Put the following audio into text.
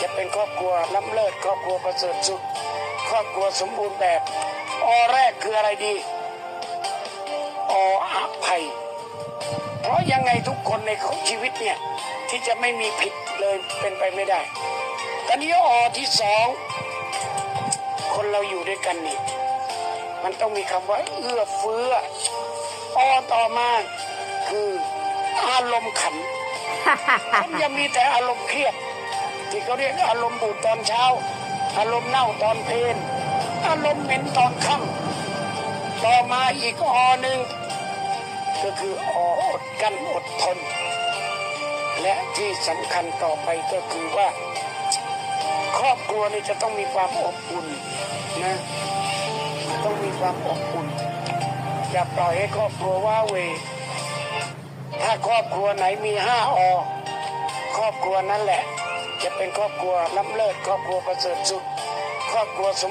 ຈະເປັນຄອບຄົວລ້ຳເລີດ, ຄອບຄົວປະເສີດສຸດ, ຄອບຄົວສົມບູນແບບ. ອ ແລກຄືອະໄລດີ? ອ ອະໄພ. ເພາະຍັງໄງທຸກຄົນໃນຂອງຊີວິດເນ່ຍ ທີ່ຈະໄມ່ມີຜິດເລີຍເປັນໄປໄມ່ໄດ້. ຕອນນີ້ ອ ທີສອງ ຄົນເຮົາຢູ່ດ້ວຍກັນນີ້ ມັນຕ້ອງມີຄຳວ່າເອື້ອເຟື້ອ. ອ ຕໍ່ມາຄືອາລົມຂັນ. ຄົນຢ່າມີແຕ່ອາລົມຄຽດ ທີ່ເຂົາຮຽກອາລົມບູດຕອນເຊົ້າ, ອາລົມເນົ່າຕອນເພນ, ອາລົມເໝັນຕອນຄ່ຳ. ຕໍ່ມາອີກ ອ ໜຶ່ງ ກໍຄື ອ ອົດກັ້ນອົດທົນ ແລະ ທີ່ສຳຄັນຕໍ່ໄປກໍຄືວ່າ ຄອບຄົວນີ້ຈະຕ້ອງມີຄວາມອົບອຸ່ນນະ, ຕ້ອງມີຄວາມອົບອຸ່ນ. ຢ່າປ່ອຍໃຫ້ຄອບຄົວວ້າເຫວ. ຖ້າຄອບຄົວໄຫນມີຫ້າ ອ ຄອບຄົວນັ້ນແຫຼະຈະເປັນຄອບຄົວລ້ຳເລີດ, ຄອບຄົວປະເສີດສຸດ, ຄອບຄົວສົມ